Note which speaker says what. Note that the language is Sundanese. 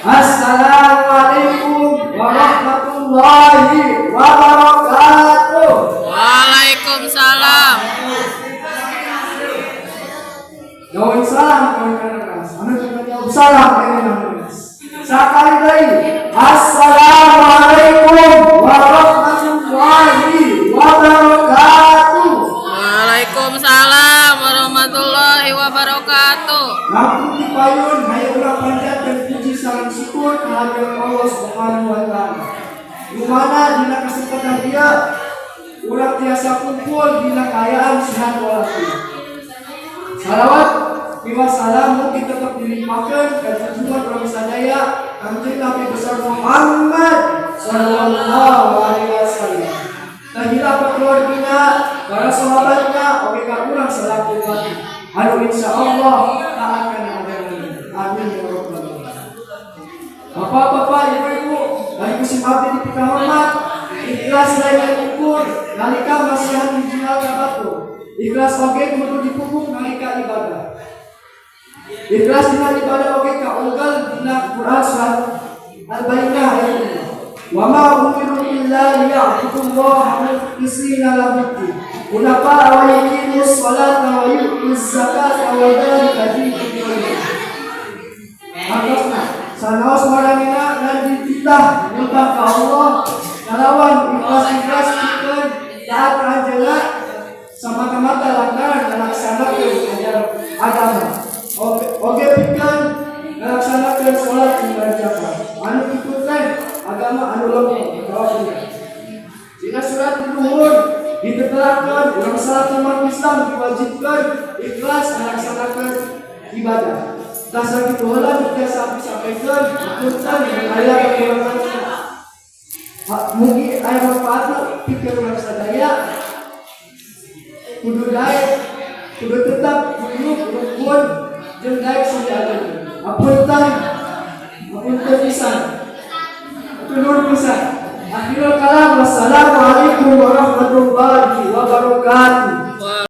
Speaker 1: Assalamualaikum warahmatullahi wabarakatuh.
Speaker 2: Waalaikumsalam.
Speaker 1: Jawab salam kawan kelas. Anu jawab salam kawan kelas. Sakali deui. Assalamualaikum warahmatullahi wabarakatuh.
Speaker 2: Waalaikumsalam warahmatullahi wabarakatuh.
Speaker 1: Langkung ti payun hayu urang panjatkeun puji sareng syukur kehadirat Allah Subhanahu wa Taala. Di mana dina kesempatan ieu urang tiasa kumpul dina kaayaan sehat walafiat. Salawat miwah salam mugi tetap dilimpahkan ka junjungan urang sadaya, Kanjeng Nabi besar Muhammad sallallahu alaihi wasallam. Kahila keluargina, para sahabatnya, oge ka urang selaku umat anu insya Allah taat kana ajaran. Amin ya rabbal alamin. Bapak-bapak, ibu-ibu, bari ku sim abdi dipikahormat, ikhlas lain ukur nalika masihan hiji hal ka batur. Ikhlas oge kudu dipupuk nalika ibadah. Ikhlas dina ibadah oge kaunggal dina Quran surat Al-Bayyinah ayat 5. Wa ma umiru illa liya'budullaha mukhlisina lahuddin. Hunafa wa yuqimus salata wa yu'tuz zakata wa dzalika dinul qayyim. Hartosna sanaos maranehna ngan dititah nyembah ka Allah kalawan ikhlas-ikhlas pikeun taat ka anjeunna samata-mata lantaran ngalaksanakeun ajaran agama. Oge pikeun ngalaksanakeun salat jeung bayar zakat. Anu kitu teh agama anu lempeng atawa bener. Dina surat luhur ditetelakeun urang selaku umat Islam diwajibkan ikhlas melaksanakan ibadah. Tah, sakitu heula nu tiasa abdi sampaikan, hapunten aya kekuranganna. Mugi aya manfaatna pikeun urang sadaya. Kudu daek, kudu tetap guyub rukun jeung daek silih ageung. Hapunten, hapunten pisan. Nuhun pisan. Akhirul kalam, wassalamualaikum warahmatullahi wabarakatuh.